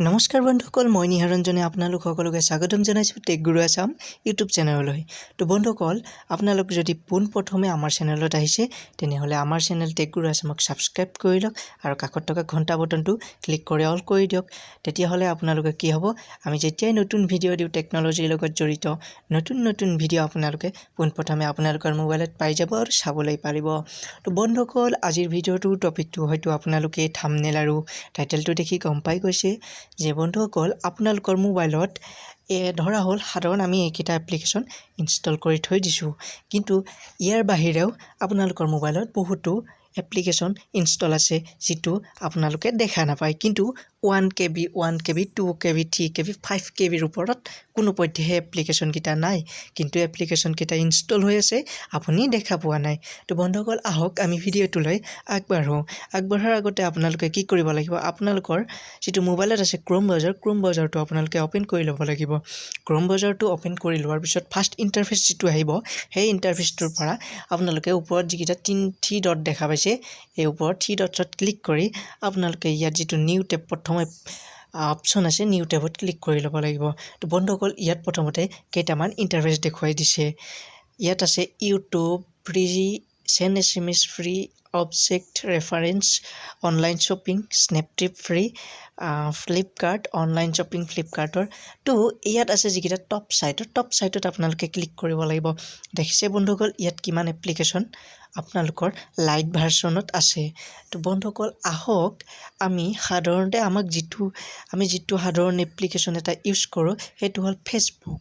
নমস্কাৰ বন্ধুসকল, মই নিহাৰঞ্জনে আপোনালোক সকলোকে স্বাগতম জনাইছোঁ টেক গুৰু আছাম ইউটিউব চেনেললৈ। তো বন্ধুসকল, আপোনালোক যদি পোনপ্ৰথমে আমাৰ চেনেলত আহিছে, তেনেহ'লে আমাৰ চেনেল টেক গুৰু আছামক ছাবস্ক্ৰাইব কৰি লওক আৰু কাষত থকা ঘণ্টা বটনটো ক্লিক কৰি অল কৰি দিয়ক। তেতিয়াহ'লে আপোনালোকে কি হ'ব, আমি যেতিয়াই নতুন ভিডিঅ' দিওঁ, টেকন'লজিৰ লগত জড়িত নতুন নতুন ভিডিঅ' আপোনালোকে পোনপ্ৰথমে আপোনালোকৰ মোবাইলত পাই যাব আৰু চাবলৈ পাৰিব। তো বন্ধুসকল, আজিৰ ভিডিঅ'টোৰ টপিকটো হয়তো আপোনালোকে থামনেল আৰু টাইটেলটো দেখি গম পাই গৈছে যে বন্ধুসকল, আপোনালোকৰ মোবাইলত ধৰা হ'ল সাধাৰণ আমি এইকেইটা এপ্লিকেশ্যন ইনষ্টল কৰি থৈ দিছোঁ, কিন্তু ইয়াৰ বাহিৰেও আপোনালোকৰ মোবাইলত বহুতো এপ্লিকেশ্যন ইনষ্টল আছে যিটো আপোনালোকে দেখা নাপায়। কিন্তু 1 KB, 1 KB, 2 KB, 3 KB, 5 কেবিৰ ওপৰত কোনো পধ্যে সেই এপ্লিকেশ্যনকেইটা নাই, কিন্তু এপ্লিকেশ্যনকেইটা ইনষ্টল হৈ আছে, আপুনি দেখা পোৱা নাই। তো বন্ধুসকল, আহক আমি ভিডিঅ'টোলৈ আগবাঢ়োঁ। আগবঢ়াৰ আগতে আপোনালোকে কি কৰিব লাগিব? আপোনালোকৰ যিটো মোবাইলত আছে ক্ৰ'ম ব্ৰাউজাৰ, ক্ৰ'ম ব্ৰাউজাৰটো আপোনালোকে অ'পেন কৰি ল'ব লাগিব। ক্ৰ'ম ব্ৰাউজাৰটো অ'পেন কৰি লোৱাৰ পিছত ফাৰ্ষ্ট ইণ্টাৰফেচ যিটো আহিব, সেই ইণ্টাৰফেচটোৰ পৰা আপোনালোকে ওপৰত যিকেইটা থ্ৰী ডট দেখা পাইছে, এই ওপৰত থ্ৰী ডটছত ক্লিক কৰি আপোনালোকে ইয়াত যিটো নিউ টেব প্ৰথমে অপশ্যন আছে, নিউ টেবত ক্লিক কৰি ল'ব লাগিব। তো বন্ধুসকল, ইয়াত প্ৰথমতে কেইটামান ইণ্টাৰফেচ দেখুৱাই দিছে। ইয়াত আছে YouTube free, send SMS free, object reference, online shopping, Snaptrip free, Flipkart online shopping, ফ্লিপকাৰ্টৰ। তো ইয়াত আছে যিকেইটা টপ ছাইটত, টপ ছাইটত আপোনালোকে ক্লিক কৰিব লাগিব। দেখিছে বন্ধুসকল, ইয়াত কিমান এপ্লিকেশ্যন আপোনালোকৰ লাইট ভাৰ্চনত আছে। তো বন্ধুসকল, আহক আমি সাধাৰণতে আমাক যিটো আমি যিটো সাধাৰণ এপ্লিকেশ্যন এটা ইউজ কৰোঁ, সেইটো হ'ল ফেচবুক।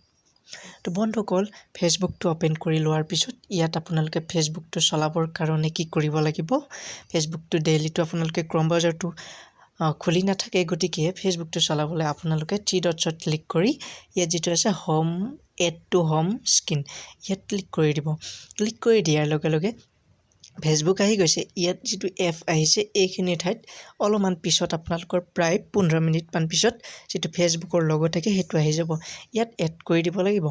তো বন্ধুসকল, ফেচবুকটো অ'পেন কৰি লোৱাৰ পিছত ইয়াত আপোনালোকে ফেচবুকটো চলাবৰ কাৰণে কি কৰিব লাগিব? ফেচবুকটো ডেইলিটো আপোনালোকে ক্ৰ'ম ব্ৰাউজাৰটো খুলি নাথাকে। গতিকে ফেচবুকটো চলাবলৈ আপোনালোকে থ্ৰী ডটছত ক্লিক কৰি ইয়াত যিটো আছে home, add to home screen, ইয়াত ক্লিক কৰি দিব। ক্লিক কৰি দিয়াৰ লগে লগে ফেচবুক আহি গৈছে। ইয়াত যিটো এপ আহিছে, এইখিনি ঠাইত অলপমান পিছত আপোনালোকৰ প্ৰায় 15 মিনিটমান পিছত যিটো ফেচবুকৰ লগো থাকে, সেইটো আহি যাব। ইয়াত এড কৰি দিব লাগিব।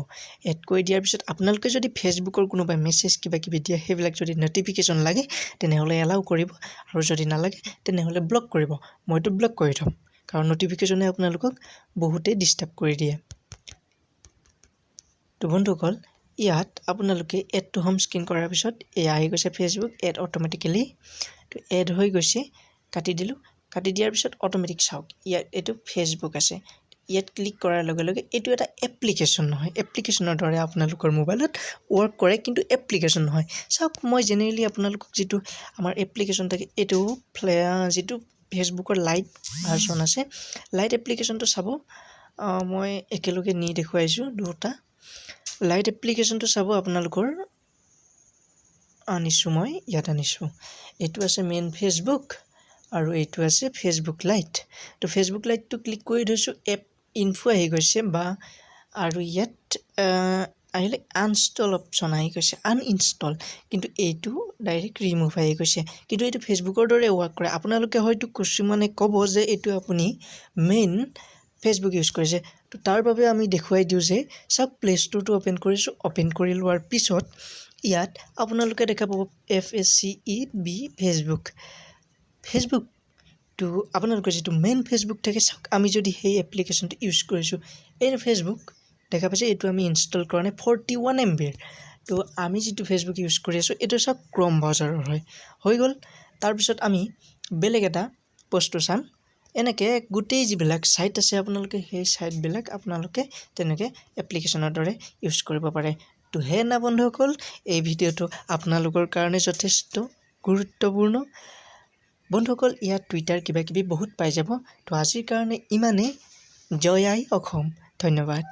এড কৰি দিয়াৰ পিছত আপোনালোকে যদি ফেচবুকৰ কোনোবাই মেছেজ কিবা কিবি দিয়ে, সেইবিলাক যদি ন'টিফিকেশ্যন লাগে, তেনেহ'লে এলাউ কৰিব আৰু যদি নালাগে, তেনেহ'লে ব্লক কৰিব। মইতো ব্লক কৰি থ'ম, কাৰণ ন'টিফিকেশ্যনে আপোনালোকক বহুতেই ডিষ্টাৰ্ব কৰি দিয়ে। তো বন্ধুসকল, ইয়াত আপোনালোকে এড টু হোম স্ক্ৰীণ কৰাৰ পিছত এয়া আহি গৈছে ফেচবুক এড, অট'মেটিকেলি তো এড হৈ গৈছে। কাটি দিলোঁ। কাটি দিয়াৰ পিছত অট'মেটিক চাওক, ইয়াত এইটো ফেচবুক আছে। ইয়াত ক্লিক কৰাৰ লগে লগে এইটো এটা এপ্লিকেশ্যন নহয়, এপ্লিকেশ্যনৰ দৰে আপোনালোকৰ মোবাইলত ৱৰ্ক কৰে, কিন্তু এপ্লিকেশ্যন নহয়। চাওক, মই জেনেৰেলি আপোনালোকক যিটো আমাৰ এপ্লিকেশ্যন থাকে, এইটো যিটো ফেচবুকৰ লাইট ভাৰ্চন আছে, লাইট এপ্লিকেশ্যনটো চাব। মই একেলগে নি দেখুৱাইছোঁ দুটা। লাইট এপ্লিকেশ্যনটো চাব, আপোনালোকৰ আনিছোঁ, মই ইয়াত আনিছোঁ। এইটো আছে মেইন ফেচবুক আৰু এইটো আছে ফেচবুক লাইট। তো ফেচবুক লাইটটো ক্লিক কৰি থৈছোঁ। এপ ইনফো আহি গৈছে বা আৰু ইয়াত আহিলে আনইনষ্টল অপশ্যন আহি গৈছে, আনইনষ্টল। কিন্তু এইটো ডাইৰেক্ট ৰিমুভ আহি গৈছে। কিন্তু এইটো ফেচবুকৰ দৰে ৱৰ্ক কৰে। আপোনালোকে হয়তো কিছুমানে ক'ব যে এইটো আপুনি মেইন ফেচবুক ইউজ কৰিছে। তো তাৰ বাবে আমি দেখুৱাই দিওঁ যে চাওক, প্লে ষ্ট'ৰটো অ'পেন কৰিছোঁ। অ'পেন কৰি লোৱাৰ পিছত ইয়াত আপোনালোকে দেখা পাব FACEB Facebook. ফেচবুকটো আপোনালোকৰ যিটো মেইন ফেচবুক থাকে, চাওক, আমি যদি সেই এপ্লিকেশ্যনটো ইউজ কৰিছোঁ, এই ফেচবুক দেখা পাইছে, এইটো আমি ইনষ্টল কৰা নাই, 41 এমবিৰ। তো আমি যিটো ফেচবুক ইউজ কৰি আছোঁ, এইটো চাওক, ক্ৰ'ম ব্ৰাউজাৰৰ হয়। হৈ গ'ল। তাৰপিছত আমি বেলেগ এটা বস্তু চাম। এনেকৈ গোটেই যিবিলাক ছাইট আছে, আপোনালোকে সেই ছাইটবিলাক আপোনালোকে তেনেকৈ এপ্লিকেশ্যনৰ দৰে ইউজ কৰিব পাৰে। তো হে না বন্ধুসকল, এই ভিডিঅ'টো আপোনালোকৰ কাৰণে যথেষ্ট গুৰুত্বপূৰ্ণ। বন্ধুসকল, ইয়াত টুইটাৰ কিবা কিবি বহুত পাই যাব। তো আজিৰ কাৰণে ইমানেই। জয় আই অসম। ধন্যবাদ।